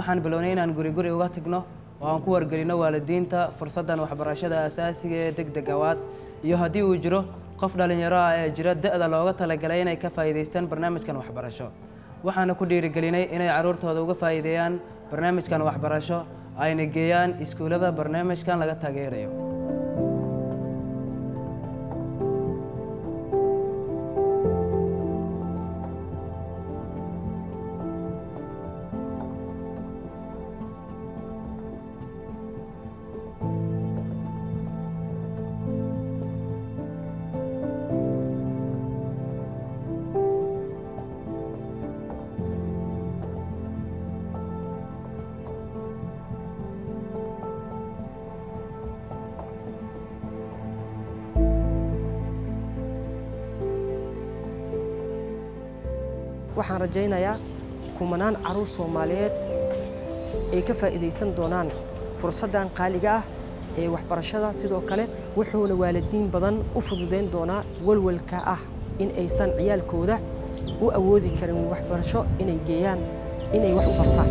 Waxaan bilownay inaan guri guri uga tagno oo aan ku wargelino waalidiinta fursaddan waxbarashada asaasiga ee degdeg awaad, iyo haddii uu jiro qof dhallinyaro ah ee jira da'da looga talagalay inay ka faa'iidaystaan barnaamijkan waxbarasho. Waxaana ku dhiirigelinay inay carruurtooda uga faa'iideeyaan barnaamijkan waxbarasho, ayna geeyaan iskuullada barnaamijkan laga taageerayo. Waxaan rajaynayaa kumanaan carruur Soomaaliyeed ay ka faa'iidaysan doonaan fursaddan qaaliga ah ee waxbarashada. Sidoo kale, wuxuuna waalidiin badan u fududayn doonaa walwalka ah in aysan ciyaalkooda u awoodi karin waxbarasho inay geeyaan, inay wax u bartaan.